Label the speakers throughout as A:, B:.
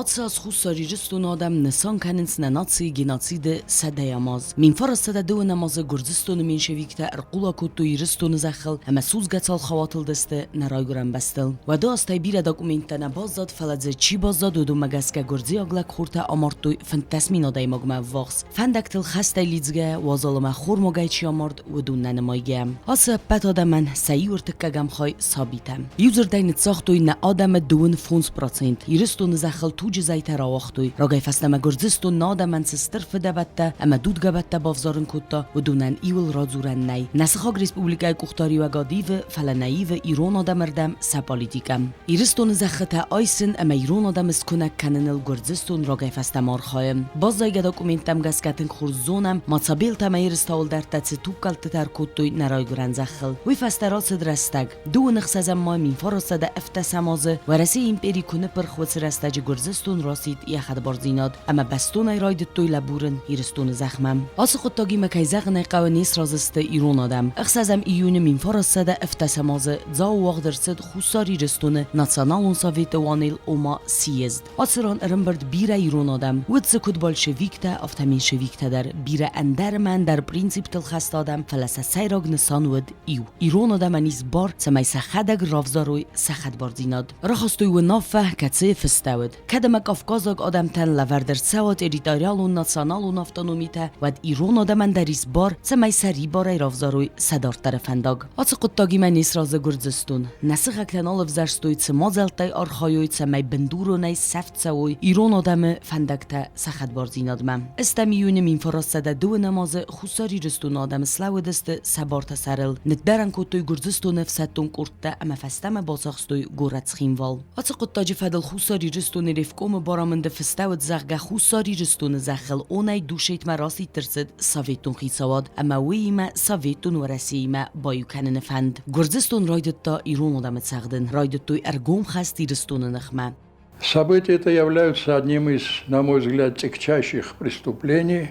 A: Ацы аз Хуссар Ирыстоны адӕм нысан кӕнынц нӕ нацийы геноциды сӕдӕйӕм аз. 1902 азы Гуырдзыстоны меньшевиктӕ ӕрхъула кодтой Ирыстоны зӕххыл ӕмӕ судзгӕ цалхау атылдысты нӕ райгуырӕн бӕстыл. Уӕды азтӕй бирӕ документтӕ нӕ баззад, фӕлӕ дзы чи баззад, уыдонмӕ гӕсгӕ гуырдзиаг лӕгхортӕ амардтой 15 000 адӕймагмӕ ӕввахс. Фӕндӕгтыл хӕстӕй лидзгӕ, уазал ӕмӕ хормагӕй чи амард, уыдон нӕ нымайгӕ. Ацы ӕппӕт адӕмӕн сӕ иу ӕртыккӕгӕм хай сабитӕ. Иудзырдӕй ныццагътой нӕ адӕмы 25%. Ирыстоны зӕххыл туджы зӕйтӕ рауагътой. Рагӕй фӕстӕмӕ Гуырдзыстон нӕ адӕмӕн цы стыр фыдӕбӕттӕ ӕмӕ дудгӕбӕттӕ бавзарын кодта, уыдонӕн иуыл радзурӕн нӕй. Нӕ сыхаг республикӕйы къухдариуӕгад ивы, фӕлӕ нӕ ивы ирон адӕмы рдӕм сӕ политикӕ. Ирыстоны зӕххытӕ айсын ӕмӕ ирон адӕмы скуынӕг кӕныныл Гуырдзыстон рагӕй фӕстӕмӕ архайы. Баззайгӕ документтӕм гӕсгӕ тынг хорз зонӕм, Мацабелтӕ ӕмӕ Ерыстауылдӕрттӕ цы тугкалдтытӕ ӕркодтой нӕ райгуырӕн зӕххыл. Уый фӕстӕ рацыд рӕстӕг. 26 май 1917 азы Уӕрӕсейы импери куы ныппырх, уыцы рӕстӕджы Гуырдзыстон рацыд йӕ хӕдбардзинад ӕмӕ бӕстонӕй райдыдтой лӕбурын Ирыстоны зӕхмӕ. Ацы хъуыддагимӕ, кӕй зӕгъын ӕй хъӕуы, не сразы сты ирон адӕм. 6 июны 1917 азы Дзауы уагъд ӕрцыд Хуссар Ирыстоны Националон советы уанел, ома съезд. Ацы ран ӕрӕмбырд бирӕ ирон адӕм. Уыд дзы куыд большевиктӕ, афтӕ меньшевиктӕ дӕр. Бирӕ ӕндӕр ӕмӕ ӕндӕр принциптыл хӕст адӕм, фӕлӕ сӕ сӕйраг нысан уыд иу. Ирон адӕмӕн ис бар, цӕмӕй сӕхӕдӕг равзарой сӕ хӕдбардзинад. Рахастой уынаффӕ, кӕцыйы фыстӕуыд: Кӕд ӕмӕ кавказаг адӕмтӕн лӕвӕрд ӕрцӕуа территориалон националон автономитӕ, уӕд ирон адӕмӕн дӕр ис бар, цӕмӕй сӕрибарӕй равзарой сӕ дарддӕры фӕндаг. Ацы хъуыддагимӕ не сразы Гуырдзыстон. Нӕ сыхӕгтӕ нал ӕвзӕрстой, цы мадзӕлттӕй архайой, цӕмӕй бындуронӕй сӕфт цӕуой ирон адӕмы фӕндӕгтӕ сӕ хӕдбардзинадмӕ. Ӕстӕм июны 1902 азы Хуссар Ирыстоны адӕм слӕууыдысты сӕ бартӕ сӕрыл, ныддӕрӕн кодтой Гуырдзыстоны ӕфсӕддон къордтӕ ӕмӕ фӕстӕмӕ бацахстой горӕт Цхинвал. Ацы хъуыддаджы фӕдыл Хуссар Ирыстоны Ревкомы барамынды фыстӕуыд, зӕгъгӕ, Хуссар Ирыстоны зӕххыл онӕй Душетмӕ расидт ӕрцыд советон хицауад ӕмӕ уыимӕ Советон Уӕрӕсеимӕ баиу кӕныны фӕнд. Гуырдзыстон райдыдта ирон адӕмы цӕгъдын, райдыдтой ӕргом хӕст Ирыстоны ныхмӕ.
B: События это являются одним из, на мой взгляд, тягчайших преступлений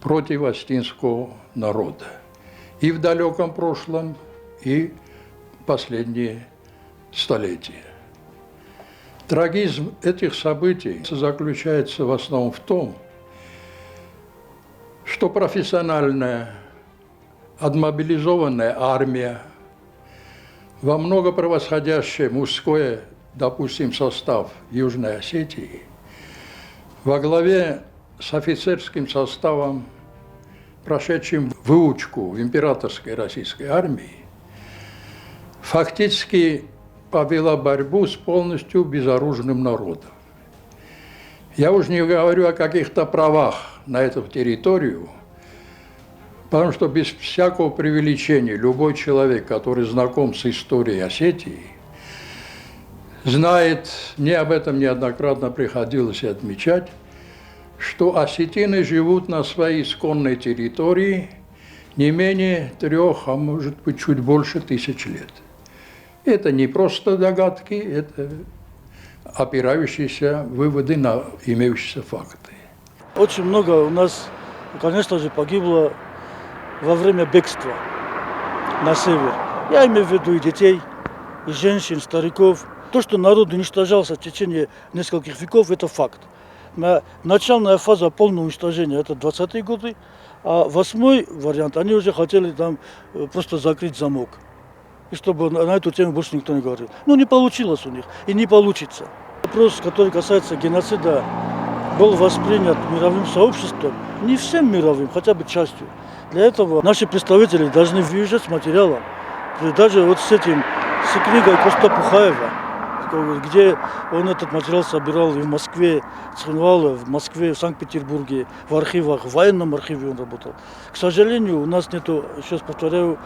B: против осетинского народа. И в далеком прошлом, и последние столетия. Трагизм этих событий заключается в основном в том, что профессиональная, отмобилизованная армия, во много превосходящая мужское, допустим, состав Южной Осетии, во главе с офицерским составом, прошедшим выучку в императорской российской армии, фактически повела борьбу с полностью безоружным народом. Я уж не говорю о каких-то правах на эту территорию, потому что без всякого преувеличения любой человек, который знаком с историей Осетии, знает, мне об этом неоднократно приходилось отмечать, что осетины живут на своей исконной территории не менее 3, а может быть чуть больше тысяч лет. Это не просто догадки, это опирающиеся выводы на имеющиеся факты.
C: Очень много у нас, конечно же, погибло во время бегства на север. Я имею в виду и детей, и женщин, стариков. То, что народ уничтожался в течение нескольких веков, это факт. Начальная фаза полного уничтожения – это 20-е годы, а восьмой вариант, они уже хотели там просто закрыть замок. И чтобы на эту тему больше никто не говорил. Ну, не получилось у них и не получится. Вопрос, который касается геноцида, был воспринят мировым сообществом, не всем мировым, хотя бы частью. Для этого наши представители должны выезжать с материалом. Даже вот с этим, с книгой Коста Пухаева, где он этот материал собирал и в Москве, Цхинвале, в Москве, в Санкт-Петербурге, в архивах, в военном архиве он работал. К сожалению, у нас нету, сейчас повторяю,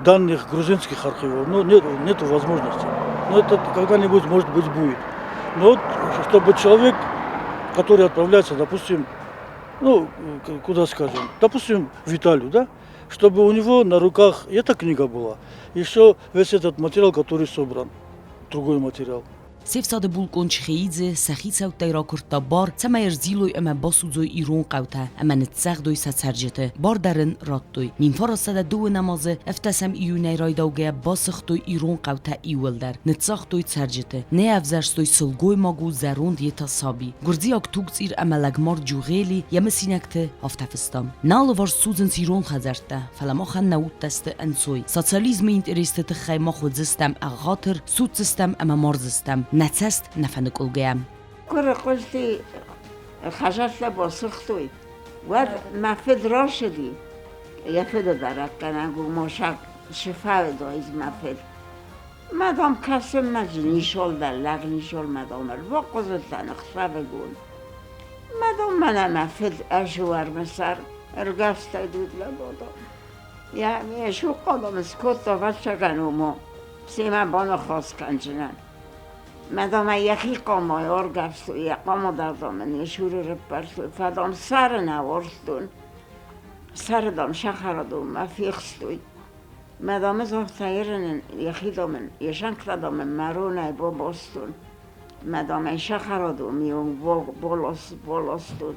C: данных грузинских архивов, ну, нету возможности. Но это когда-нибудь, может быть, будет. Но вот, чтобы человек, который отправляется, допустим, ну, куда скажем, допустим, в Италию, да, чтобы у него на руках эта книга была, еще весь этот материал, который собран, другой материал.
A: Се фсады булкъон Чхеидзе сӕ хицӕуттӕй ракуырдта бар, цӕмӕй ӕрзилой ӕмӕ басудзой ирон хъӕутӕ ӕмӕ ныццӕгъдой сӕ цӕрджыты. Бар дӕр ын радтой. 1932 азы ӕвддӕсӕм июнӕй райдаугӕйӕ басыгътой ирон хъӕутӕ иууылдӕр, ныццагътой цӕрджыты. Нӕ ӕвзӕрстой сылгоймаг у зӕронд йе та саби. Гуырдзиаг тугцъир ӕмӕ лӕгмард Джугъели йӕ мысинӕгты афтӕ фыста: Нӕ алыварс судзынц ирон хӕдзӕрттӕ, фӕлӕ махӕн нӕ удтӕ сты ӕнцой. Социализмы интересты тыххӕй мах уыдзыстӕм ӕгъатыр, судздзыстӕм ӕмӕ мардзыстӕм, нӕ цӕст нӕ фӕныкъуылгӕйӕ.
D: Куы рыхъуысти, хӕдзӕрттӕ басыгътой, уӕд мӕ фыд рацыди, йӕ фыды бӕрӕггӕнӕг у Мосаг Сыфаыдоид мӕ фыд. Мӕ дам кӕсынмӕ нисол дӕллаг нисол мӕ дам ӕрбахъуызыдтӕн ӕхсӕвыгон. Мӕ дам мӕнӕ мӕ фыд ӕфсымӕрмӕ сӕр ӕргӕвстӕй дудлӕбодон. Йӕ ме сухъхъӕдон скодта ӕвӕццӕгӕн уымӕ, семӕ баныхас кӕндзынӕн. Мӕ дам ӕй йӕхи хъамайы ӕргӕвстой, йӕ хъама дӕр дам ын йӕ суры рыппӕрстой, фӕлӕ дам сӕры нӕ уарзтон. Сӕры дам сахарадонмӕ фехстой. Мӕ дамы загъта ерынӕн йӕхи дам ын, йӕ зӕнгтӕ дам ын мӕ ронӕй бабастон. Мӕ дам ӕй сахарадоны онг баластон.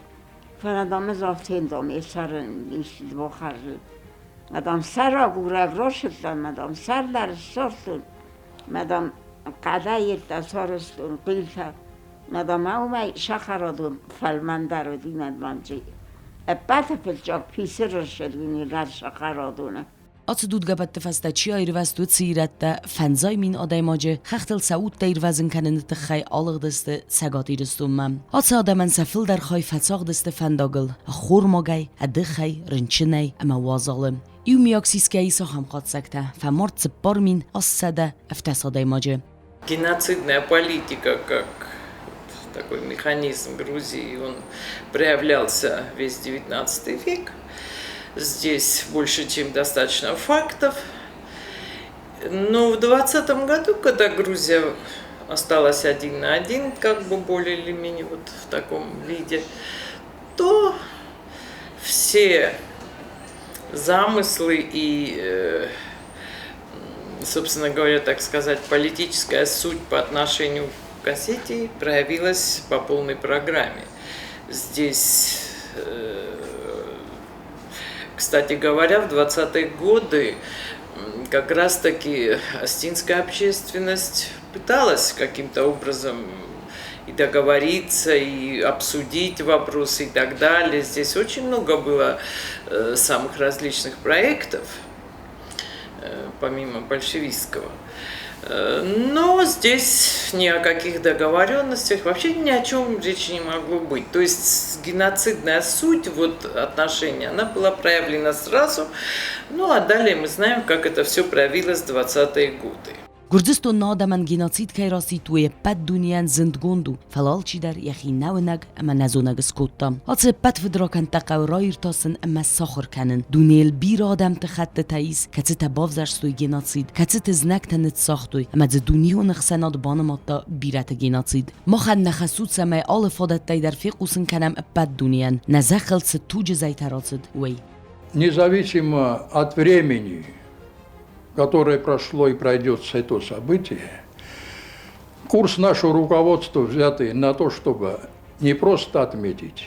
D: Фӕлӕ дам ӕз афтӕ дам йӕ сӕрӕн исты бахӕрын. Мӕ дам сӕр агурӕг рацыдтӕн, мӕ дам сӕр дӕр ссардтон. Мӕ дам къадайы йедтӕ сарӕзтон, хъилтӕ. Мӕ дам уымӕй сахарадон фӕлмӕндӕр уыди мӕ дам ӕппӕты фыццаг писыр ссыд унигар сахарадоны.
A: Ацы дудгӕбӕтты фӕстӕ чи аирвӕзт, уыцы ирӕттӕ фӕндзай мин адӕймаджы хӕхтыл сӕ удтӕ ирвӕзын кӕныны тыххӕй алыгъдысты Цӕгат Ирыстонмӕ. Ацы адӕмӕн сӕ фылдӕр хай фӕцагъдысты фӕндагыл ӕххормагӕй, ӕдыхӕй, рынчынӕй ӕмӕ уазалы. Иумиаг сисгӕйы цахӕм хатдзӕгтӕ фӕмард 4800 адӕймаджы.
E: Геноцидная политика как такой механизм Грузии, он проявлялся весь XIX век. Здесь больше, чем достаточно фактов. Но в 20 году, когда Грузия осталась один на один, как бы более или менее вот в таком виде, то все замыслы и, собственно говоря, так сказать, политическая суть по отношению к Осетии проявилась по полной программе. Здесь, кстати говоря, в 20-е годы как раз-таки осетинская общественность пыталась каким-то образом и договориться, и обсудить вопросы и так далее. Здесь очень много было самых различных проектов, помимо большевистского. Но здесь ни о каких договоренностях, вообще ни о чем речи не могло быть. То есть геноцидная суть вот отношения, она была проявлена сразу. Ну а далее мы знаем, как это все проявилось в 20-е годы.
A: Гуырдзыстоны адӕмӕн геноцид кӕй рацыд, уый ӕппӕт дунейӕн зындгонд у, фӕлӕ алчидӕр йӕхи нӕуынӕг ӕмӕ нӕзонӕг скодта. Ацы ӕппӕт фыдракӕндтӕ хъӕуы раиртасын ӕмӕ сахуыр кӕнын. Дунейыл бирӕ адӕмты хӕттытӕ ис, кӕцытӕ бавзӕрстой геноцид, кӕцыты знӕгтӕ ныццагътой, ӕмӕ дзы дунеон ӕхсӕнад банымадта бирӕты геноцид. Махӕн нӕ хӕс у, цӕмӕй алы фадӕттӕй дӕр фехъусын кӕнӕм ӕппӕт дунейӕн, нӕ зӕххыл цы туджы зӕйтӕ рацыд, уый.
B: Независимо от времени, которое прошло и пройдет с этого события, курс нашего руководства, взятый на то, чтобы не просто отметить,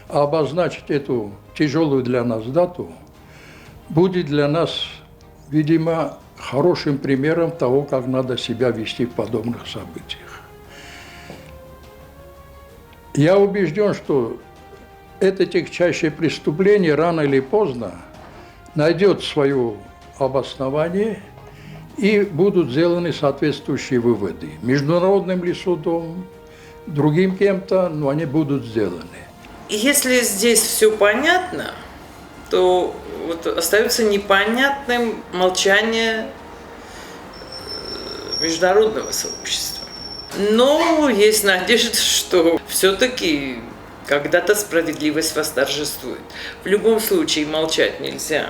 B: а обозначить эту тяжелую для нас дату, будет для нас, видимо, хорошим примером того, как надо себя вести в подобных событиях. Я убежден, что это тягчайшее преступление рано или поздно найдет свое обоснование и будут сделаны соответствующие выводы. Международным ли судом, другим кем-то, но они будут сделаны.
E: Если здесь все понятно, то вот остается непонятным молчание международного сообщества. Но есть надежда, что все-таки когда-то справедливость восторжествует. В любом случае молчать нельзя.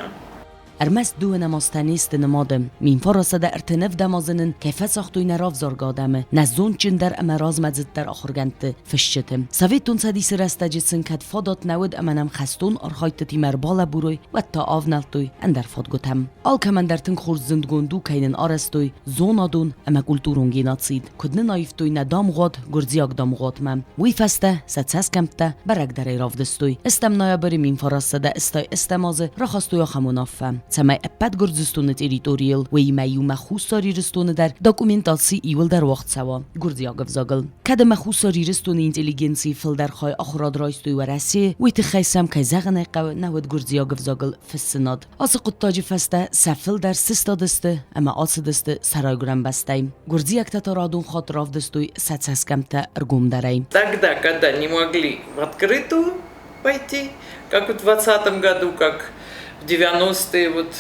A: Ӕрмӕст дыууӕнӕм азтӕ не сты нымады. 1937 азы нын кӕй фӕцагътой нӕ равзаргӕ адӕмы, нӕ зондджындӕр ӕмӕ размӕдзыддӕр ахуыргӕндты, фысджыты. Советон Цӕдисы рӕстӕджы сын кӕд фадат нӕ уыд ӕмӕ нӕм хӕстон архайдтытимӕ ӕрбалӕбурой, уӕд та авнӕлдтой ӕндӕр фадгуытӕм. Алкӕмӕн дӕр тынг хорз зындгонд у, кӕй нын арӕзтой зонадон ӕмӕ культурон геноцид, куыд нын аивтой нӕ дамгъуат гуырдзиаг дамгъуатмӕ. Уый фӕстӕ сӕ цӕсгӕмттӕ бӕрӕгдӕрӕй равдыстой. Ӕстӕм ноябры 1981 азы рахастой ахӕм уынаффӕ, цӕмӕй ӕппӕт Гуырдзыстоны территорийыл, уыимӕ иумӕ Хуссар Ирыстоны дӕр документаци иуылдӕр уагъд цӕуа гуырдзиаг ӕвзагыл. Кӕд ӕмӕ Хуссар Ирыстоны интеллигенцийы фылдӕр хай ахуырад райстой Уӕрӕсейы, уый тыххӕй сӕм, кӕй зӕгъын ӕй хъӕуы, нӕ уыд гуырдзиаг ӕвзагыл фыссынад. Ацы хъуыддаджы фӕстӕ сӕ фылдӕр сыстадысты ӕмӕ ацыдысты сӕ райгуырӕн бӕстӕй. Гуырдзиӕгтӕ та радон хатт равдыстой сӕ цӕсгӕмттӕ ӕргомдӕрӕй.
E: Тогда, когда не могли в открытую пойти, как в 20 году, как в 90-е, вот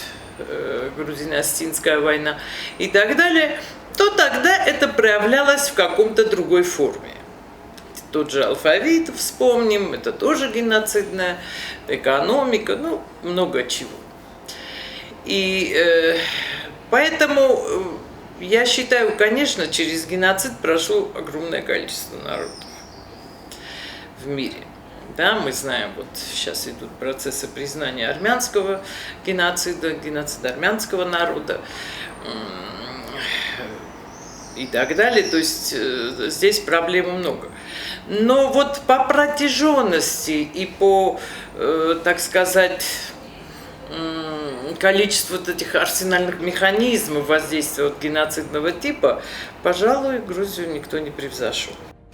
E: грузино-осетинская война и так далее, то тогда это проявлялось в каком-то другой форме. Тот же алфавит вспомним, это тоже геноцидная экономика, ну, много чего. И поэтому я считаю, конечно, через геноцид прошло огромное количество народов в мире. Да, мы знаем, вот сейчас идут процессы признания армянского геноцида, геноцида армянского народа и так далее. То есть здесь проблем много. Но вот по протяженности и по, так сказать, количеству вот этих арсенальных механизмов воздействия вот геноцидного типа, пожалуй, Грузию никто не превзошел.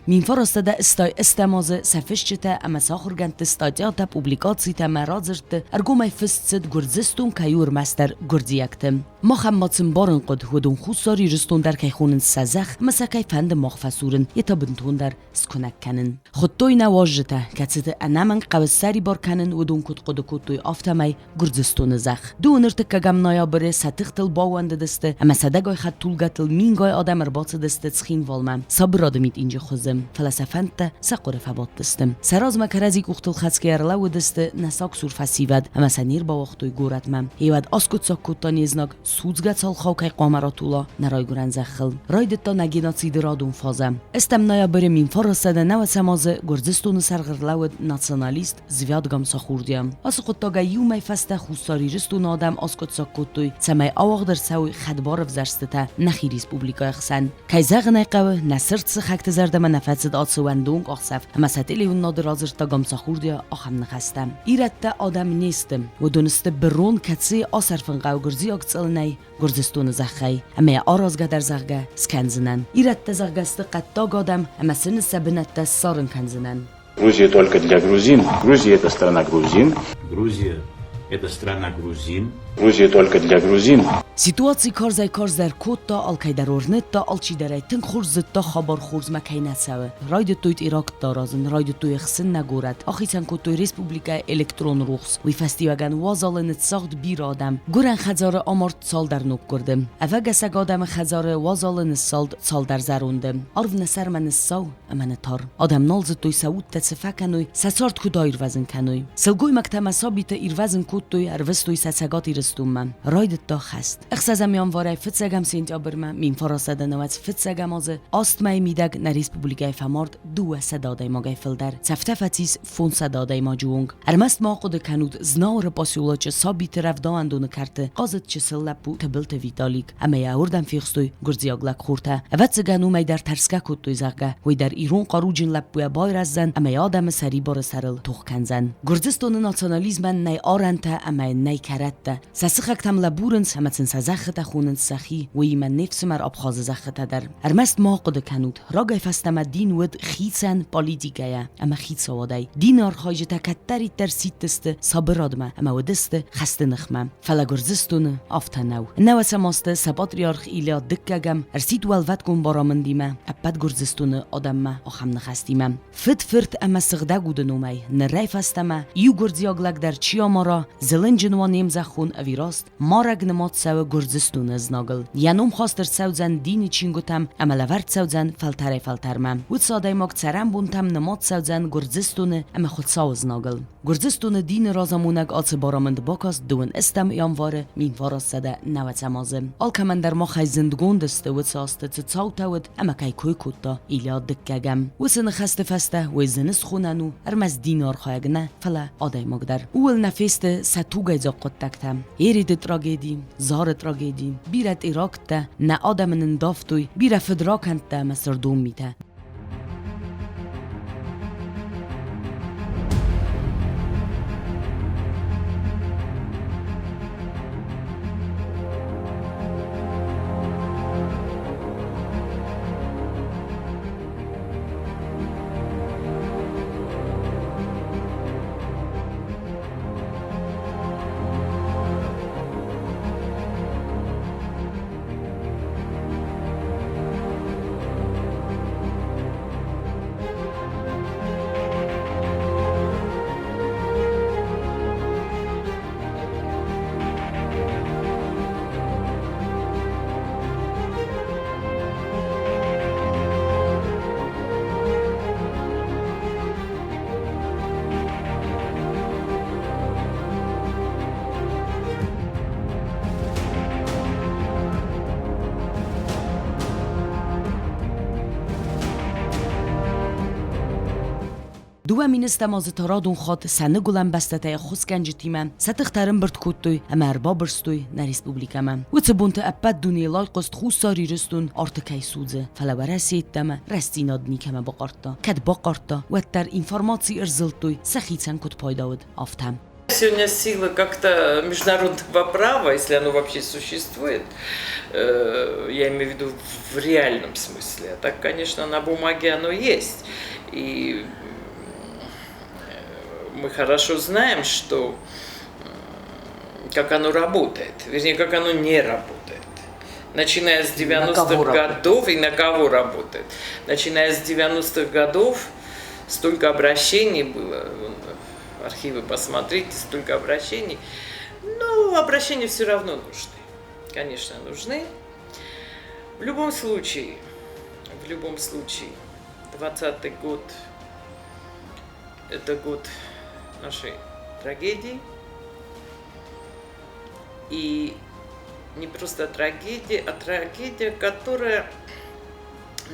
A: 1968 азы сӕ фысджытӕ ӕмӕ сӕ ахуыргӕндты статьятӕ, публикацитӕ ӕмӕ радзырдты ӕргомӕй фыст цыд Гуырдзыстон кӕй у ӕрмӕстдӕр гуырдзиӕгты. Махӕн ма цы мбарын хъуыд, уыдон Хуссар Ирыстон дӕр кӕй хонынц сӕ зӕхх ӕмӕ сӕ кӕй фӕнды мах фӕсурын, йе та бынтондӕр скуынӕг кӕнын. Хуыдтой нӕ уазджытӕ, кӕцыты ӕнӕмӕнг хъӕуы ссӕрибар кӕнын, уыдон куыд хъуыды кодтой, афтӕмӕй Гуырдзыстоны зӕхх. Дыууын ӕртыккӕгӕм ноябры сӕ тыхтыл баууӕндыдысты ӕмӕ сӕдӕгай хӕдтулгӕтыл мингай адӕм ӕрбацыдысты Цхинвалмӕ сабырады митинджы хуызы, фӕлӕ сӕ фӕндтӕ сӕ хъуыры фӕбадтысты. Сӕ размӕ кӕрӕдзи къухтыл хӕцгӕ ӕрлӕууыдысты нӕ сагсур фӕсивӕд ӕмӕ сӕ не рбауагътой горӕтмӕ. Еуӕд аскъуыддзаг кодта не знаг, судзгӕ цалхау кӕй хъуамӕ ратула нӕ райгуырӕн зӕххыл. Райдыдта нӕ геноциды радон фазӕ. Ӕстӕм ноябры 1990 азы Гуырдзыстоны сӕргъ ӕрлӕууыд националист Звиад Гамсахурдиа. Ацы хъуыддагӕй иу мӕй фӕстӕ Хуссар Ирыстоны адӕм аскъуыддзаг кодтой, цӕмӕй ауагъд ӕрцӕуой хӕдбар ӕвзӕрстытӕ нӕхи республикӕйы хсӕн. Кӕй зӕгъын ӕй хъӕуы, нӕ цырд сыхӕгты зӕрдӕмӕ нӕ фӕцыд ацы уӕндон къахдзӕф, ӕмӕ сӕ телеуынынады радзырдта Гамсахурдиа ахӕм ныхӕстӕ. Ирӕттӕ адӕм не сты. Уыдон сты бырон, кӕцыйы асӕрфын хъӕуы гуырдзиаг цъылынӕй, Гуырдзыстоны зӕххӕй, ӕмӕ йӕ аразгӕ дӕр, зӕгъгӕ, скӕндзынӕн. Ирӕттӕ, зӕгъгӕ, сты хъӕддаг адӕм, ӕмӕ сын сӕ бынӕттӕ ссарын кӕндзынӕн.
F: Грузия только для грузин. Грузия – это страна грузин.
G: Грузия – это страна грузин.
F: Грузия только для грузин.
A: Ситуаци карзӕй-карздӕр кодта, алкӕйдӕр уырныдта, алчидӕр ӕй тынг хорз зыдта, хабар хорзмӕ кӕй нӕ цӕуы. Райдыдтой теракттӕ аразын, райдыдтой ӕхсын нӕ горӕт, ахицӕн кодтой республикӕйы электрон рухс. Уый фӕстиуӕгӕн уазалы ныццагъд бирӕ адӕм. Гуырӕн хӕдзары амард цалдӕр ноггуырды. Ӕвӕгӕсӕг адӕмы хӕдзары уазалы ныссалд цалдӕр зӕронды. Арв нӕ сӕрмӕ ныссау, ӕмӕ нытар. Адӕм нал зыдтой сӕ удтӕ цы фӕкӕной, сӕ цард куыд аирвӕзын кӕной. Сылгоймӕгтӕ ӕмӕ сабитӕ ирвӕзын кодтой, ӕрвыстой сӕ Цӕгат Ирыстонмӕ. Райдыдта хӕст. Ӕхсӕзӕм январӕй фыццӕгӕм сентябрмӕ 1991 азы аст мӕйы мидӕг нӕ республикӕйы фӕмард 200 адӕймагӕй фылдӕр. Цӕфтӕ фӕцис 500 адӕймаджы онг. Ӕрмӕст ма ахъуыды кӕнут, Знауыры поселочы сабиты рӕвдауӕндоны кӕрты хъазыд чысыл лӕппу Тыбылты Виталик. Ӕмӕ йӕ уырдӕм фехстой гуырдзиаг лӕгхортӕ. Ӕвӕццӕгӕн, уымӕй дӕр тӕрсгӕ кодтой, зӕгъгӕ, уый дӕр ирон хъаруджын лӕппуйӕ байрӕздзӕн ӕмӕ йӕ адӕмы сӕрибары сӕрыл тох кӕндзӕн. Гуырдзыстоны национализмӕн нӕй арӕнтӕ ӕмӕ йын нӕй кӕрӕттӕ. Сӕ сыхӕгтӕм лӕбурынц ӕмӕ сын сӕ зӕххытӕ хонынц сӕхи, уыимӕ не фсымӕр Абхазы зӕххытӕ дӕр. Ӕрмӕст ма ахъуыды кӕнут, рагӕй фӕстӕмӕ дин уыд хицӕн политикӕйӕ ӕмӕ хицауадӕй. Дины архайджытӕ кӕддӕриддӕр сидтысты сабырадмӕ ӕмӕ уыдысты хӕсты ныхмӕ. Фӕлӕ Гуырдзыстоны афтӕ нӕу. Нӕуӕсӕм азты сӕ патриарх Илья Дыккӕгӕм ӕрсидт уӕлвӕткон барамындимӕ ӕппӕт Гуырдзыстоны адӕммӕ ахӕм ныхӕстимӕ. Фыд, фырт ӕмӕ сыгъдӕг уды номӕй нырӕй фӕстӕмӕ иу гуырдзиаг лӕг дӕр чи амара, зылынджын уа не мзӕххон ӕви раст, марӕг нымад цӕуы Гуырдзыстоны знагыл. Йӕ ном хаст ӕрцӕудзӕн дины чингуытӕм ӕмӕ лӕвӕрд цӕудзӕн фӕлтӕрӕй-фӕлтӕрмӕ. Уыцы адӕймаг цӕрӕнбонтӕм нымад цӕудзӕн Гуырдзыстоны ӕмӕ Хуыцауы знагыл. Гуырдзыстоны дины разамонӕг ацы барамынд бакаст дыууын ӕстӕм январы 1990 азы. Алкӕмӕн дӕр махӕй зындгонд сты уыцы азты цы цаутӕ уыд ӕмӕ кӕй кой кодта Илья Дыккӕгӕм. Уыцы ныхӕсты фӕстӕ уый зын схонӕн у ӕрмӕст дины архайӕг нӕ, фӕлӕ адӕймаг дӕр. Ууыл нӕ фесты сӕ тугӕйдзаг хъуыддӕгтӕ. Ериды трагеди, Зары трагеди, бирӕ теракттӕ, нӕ адӕмы нын давтой, бирӕ фыдракӕндтӕ ӕмӕ сырдон митӕ. Дыууӕ министӕм азы та радон хатт сӕ ныгуылӕн бӕстӕтӕй ӕххуысгӕнджытимӕ сӕ тыхтӕ ӕрӕмбырд кодтой ӕмӕ ӕрбабырстой нӕ республикӕмӕ. Уыцы бонты ӕппӕт дунейыл айхъуыст Хуссар Ирыстон арты кӕй судзы, фӕлӕ Уӕрӕсе йеддӕмӕ рӕстдзинад никӕмӕ бахъардта. Кӕд бахъардта, уӕддӕр информаци ӕрзылдтой, сӕхицӕн куыд пайда уыд, афтӕ.
E: Сегодня сила как-то международного права, если оно вообще существует, я имею в виду в реальном смысле. А так, конечно, на бумаге оно есть. И мы хорошо знаем, что как оно работает, вернее, как оно не работает. Начиная с 90-х годов и на кого работает. Начиная с 90-х годов столько обращений было, архивы посмотрите, столько обращений. Но обращения все равно нужны. Конечно, нужны. В любом случае, 20-й год – это год нашей трагедии. И не просто трагедия, а трагедия, которая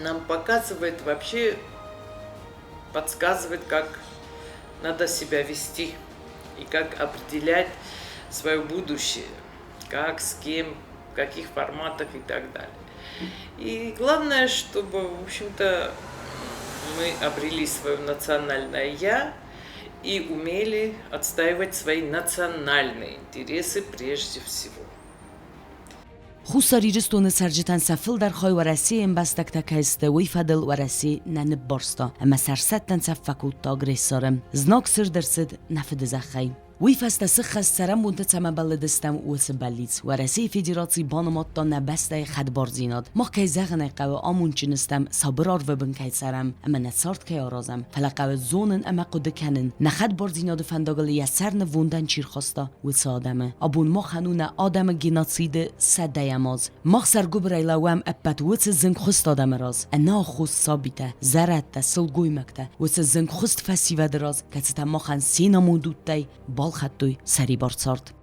E: нам показывает вообще, подсказывает, как надо себя вести и как определять свое будущее, как, с кем, в каких форматах и так далее. И главное, чтобы, в общем-то, мы обрели свое национальное «я» и умели отстаивать свои национальные интересы прежде всего.
A: Хуссар Ирыстоны цӕрджытӕн сӕ фылдӕр хай Уӕрӕсейы ӕмбӕстӕгтӕ кӕй сты, уый фӕдыл Уӕрӕсе нӕ ныббарста ӕмӕ сӕрсӕттӕн цӕф фӕкодта агрессоры. Знаг сырд ӕрцыд нӕ фыдызӕххӕй. Уый фӕстӕ сыххӕст цӕрӕнбонты цӕмӕ бӕллыдыстӕм, уыцы бӕллиц. Уӕрӕсейы Федераци банымадта нӕ бӕстӕйы хӕдбардзинад. Мах, кӕй зӕгъын ӕй хъӕуы, амондджын стӕм, сабыр арвы бын кӕй цӕрӕм ӕмӕ нӕ цард кӕй аразӕм, фӕлӕ хъӕуы зонын ӕмӕ хъуыды кӕнын, нӕ хӕдбардзинады фӕндагыл йӕ сӕр нывондӕн чи рхаста, уыцы адӕмы. Абон махӕн у нӕ адӕмы геноциды сӕдӕйӕм аз. Мах сӕргуыбырӕй лӕууӕм ӕппӕт уыцы зынгхуыст адӕмы раз, ӕнӕаххос сабитӕ, зӕрӕдтӕ, сылгоймӕгтӕ, уыцы зынгхуыст фӕсивӕды раз, кӕцытӕ махӕн се намонд удтӕй балхӕдтой сӕрибар цард.